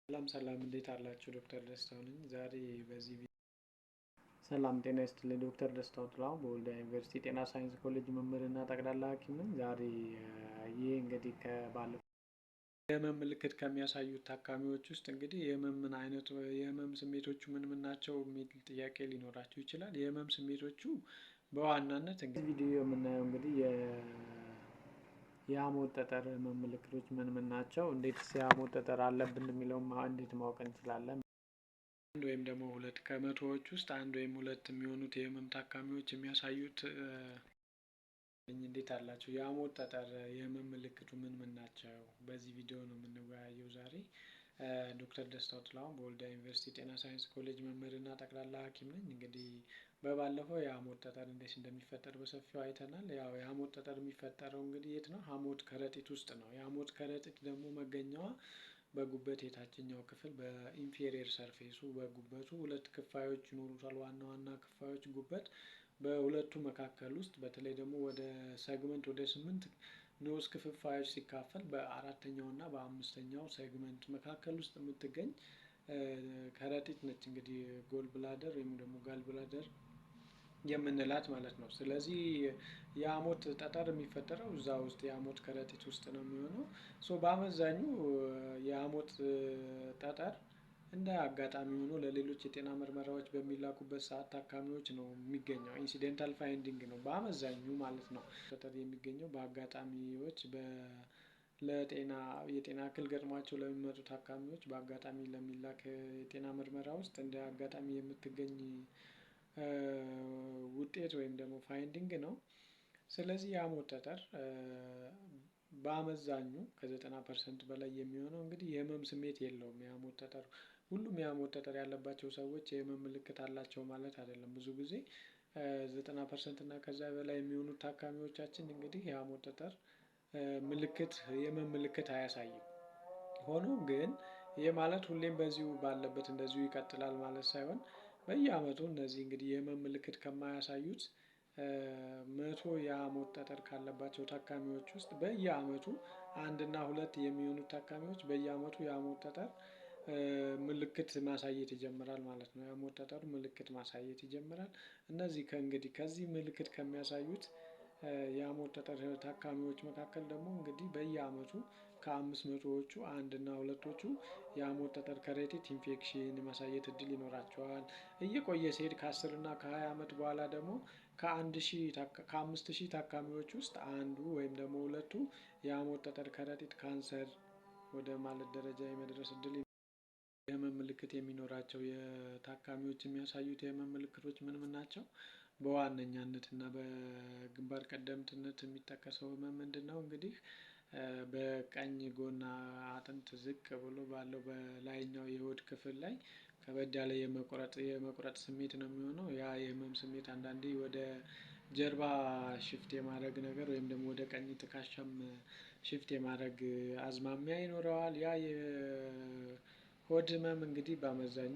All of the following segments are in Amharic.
ሰላም ሰላም፣ እንዴት አላችሁ? ዶክተር ደስታው ነኝ። ዛሬ በዚህ ሰላም ጤና ይስጥልኝ። ዶክተር ደስታው ጥላሁን በወልዲያ ዩኒቨርሲቲ ጤና ሳይንስ ኮሌጅ መምህርና ጠቅላላ ሐኪም ነኝ። ዛሬ ይህ እንግዲህ ከባለፈው የህመም ምልክት ከሚያሳዩት ታካሚዎች ውስጥ እንግዲህ የህመም ምን አይነት፣ የህመም ስሜቶቹ ምን ምን ናቸው የሚል ጥያቄ ሊኖራችሁ ይችላል። የህመም ስሜቶቹ በዋናነት እንግዲህ ቪዲዮ የምናየው እንግዲህ የሐሞት ጠጠር ህመም ምልክቶች ምን ምን ናቸው፣ እንዴትስ የሐሞት ጠጠር አለብን የሚለውን እንዴት ማወቅ እንችላለን? አንድ ወይም ደግሞ ሁለት፣ ከመቶዎች ውስጥ አንድ ወይም ሁለት የሚሆኑት የህመም ታካሚዎች የሚያሳዩት። እንዴት አላችሁ? የሐሞት ጠጠር የህመም ምልክቱ ምን ምን ናቸው? በዚህ ቪዲዮ ነው የምንወያየው ዛሬ። ዶክተር ደስታው ጥላሁን በወልዲያ ዩኒቨርሲቲ ጤና ሳይንስ ኮሌጅ መምህርና ጠቅላላ ሐኪም ነኝ። እንግዲህ በባለፈው የሐሞት ጠጠር እንዴት እንደሚፈጠር በሰፊው አይተናል። ያው የሐሞት ጠጠር የሚፈጠረው እንግዲህ የት ነው? ሐሞት ከረጢት ውስጥ ነው። የሐሞት ከረጢት ደግሞ መገኛዋ በጉበት የታችኛው ክፍል በ inferior surface ኡ፣ በጉበቱ ሁለት ክፋዮች ይኖሩታል። ዋና ዋና ክፋዮች ጉበት በሁለቱ መካከል ውስጥ በተለይ ደግሞ ወደ segment ወደ ስምንት ንዑስ ክፍፋዮች ሲካፈል በአራተኛው እና በአምስተኛው segment መካከል ውስጥ የምትገኝ ከረጢት ነች። እንግዲህ gall bladder ወይም ደግሞ gall bladder የምንላት ማለት ነው። ስለዚህ የሐሞት ጠጠር የሚፈጠረው እዛ ውስጥ የሐሞት ከረጢት ውስጥ ነው የሚሆነው። So በአመዛኙ የሐሞት ጠጠር እንደ አጋጣሚ ሆኖ ለሌሎች የጤና ምርመራዎች በሚላኩበት ሰዓት ታካሚዎች ነው የሚገኘው። Incidental finding ነው በአመዛኙ ማለት ነው። ጠጠር የሚገኘው በአጋጣሚዎች ለጤና የጤና እክል ገጥሟቸው ለሚመጡ ታካሚዎች በአጋጣሚ ለሚላክ የጤና ምርመራ ውስጥ እንደ አጋጣሚ የምትገኝ ውጤት ወይም ደግሞ finding ነው። ስለዚህ የሐሞት ጠጠር በአመዛኙ ከ90% በላይ የሚሆነው እንግዲህ የህመም ስሜት የለውም። የሐሞት ጠጠር ሁሉም የሐሞት ጠጠር ያለባቸው ሰዎች የህመም ምልክት አላቸው ማለት አይደለም። ብዙ ጊዜ 90% እና ከዛ በላይ የሚሆኑት ታካሚዎቻችን እንግዲህ የሐሞት ጠጠር ምልክት የህመም ምልክት አያሳይም። ሆኖም ግን ይህ ማለት ሁሌም በዚሁ ባለበት እንደዚሁ ይቀጥላል ማለት ሳይሆን በየአመቱ እነዚህ እንግዲህ የህመም ምልክት ከማያሳዩት 100 የሐሞት ጠጠር ካለባቸው ታካሚዎች ውስጥ በየአመቱ አንድ እና ሁለት የሚሆኑት ታካሚዎች በየአመቱ የሐሞት ጠጠር ምልክት ማሳየት ይጀምራል ማለት ነው። የሐሞት ጠጠሩ ምልክት ማሳየት ይጀምራል። እነዚህ ከእንግዲህ ከዚህ ምልክት ከሚያሳዩት የሐሞት ጠጠር ታካሚዎች መካከል ደግሞ እንግዲህ በየአመቱ ከ500ዎቹ አንድ እና ሁለቶቹ የሐሞት ጠጠር ከረጢት ኢንፌክሽን የማሳየት እድል ይኖራቸዋል። እየቆየ ሲሄድ ከ10 እና ከ20 አመት በኋላ ደግሞ ከአንድ ሺህ ከ5000 ታካሚዎች ውስጥ አንዱ ወይም ደግሞ ሁለቱ የሐሞት ጠጠር ከረጢት ካንሰር ወደ ማለት ደረጃ የመድረስ እድል። የህመም ምልክት የሚኖራቸው የታካሚዎች የሚያሳዩት የህመም ምልክቶች ምን ምን ናቸው? በዋነኛነት እና በግንባር ቀደምትነት የሚጠቀሰው ህመም ምንድነው? እንግዲህ በቀኝ ጎን አጥንት ዝቅ ብሎ ባለው በላይኛው የሆድ ክፍል ላይ ከበድ ያለ የመቁረጥ ስሜት ነው የሚሆነው። ያ የህመም ስሜት አንዳንዴ ወደ ጀርባ shift የማድረግ ነገር ወይም ደግሞ ወደ ቀኝ ትከሻም shift የማድረግ አዝማሚያ ይኖረዋል። ያ የሆድ ህመም እንግዲህ በአመዛኙ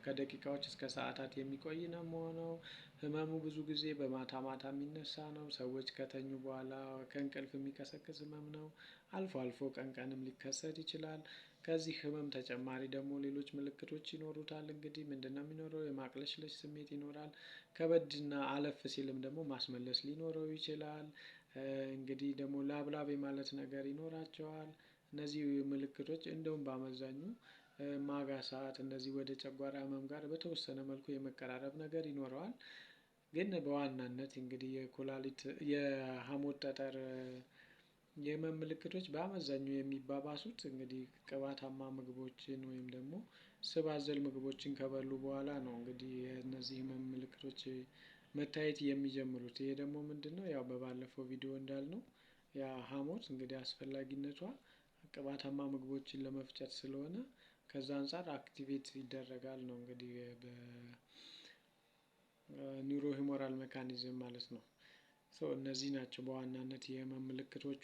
ከደቂቃዎች እስከ ሰዓታት የሚቆይ ነው የሚሆነው። ህመሙ ብዙ ጊዜ በማታ ማታ የሚነሳ ነው። ሰዎች ከተኙ በኋላ ከእንቅልፍ የሚቀሰቅስ ህመም ነው። አልፎ አልፎ ቀን ቀንም ሊከሰት ይችላል። ከዚህ ህመም ተጨማሪ ደግሞ ሌሎች ምልክቶች ይኖሩታል። እንግዲህ ምንድነው የሚኖረው? የማቅለሽለሽ ስሜት ይኖራል። ከበድና አለፍ ሲልም ደግሞ ማስመለስ ሊኖረው ይችላል። እንግዲህ ደግሞ ላብላብ የማለት ነገር ይኖራቸዋል። እነዚህ ምልክቶች እንደውም በአመዛኙ ማጋሳት እንደዚህ ወደ ጨጓራ ህመም ጋር በተወሰነ መልኩ የመቀራረብ ነገር ይኖረዋል። ግን በዋናነት እንግዲህ የኩላሊት የሐሞት ጠጠር የህመም ምልክቶች በአመዛኙ የሚባባሱት እንግዲህ ቅባታማ ምግቦችን ወይም ደግሞ ስብ አዘል ምግቦችን ከበሉ በኋላ ነው እንግዲህ እነዚህ ህመም ምልክቶች መታየት የሚጀምሩት። ይሄ ደግሞ ምንድነው? ያው በባለፈው ቪዲዮ እንዳልነው ያ ሐሞት እንግዲህ አስፈላጊነቷ ቅባታማ ምግቦችን ለመፍጨት ስለሆነ ከዛ አንፃር activate ይደረጋል ነው እንግዲህ በ neurohumoral mechanism ማለት ነው። So እነዚህ ናቸው በዋናነት የህመም ምልክቶቹ።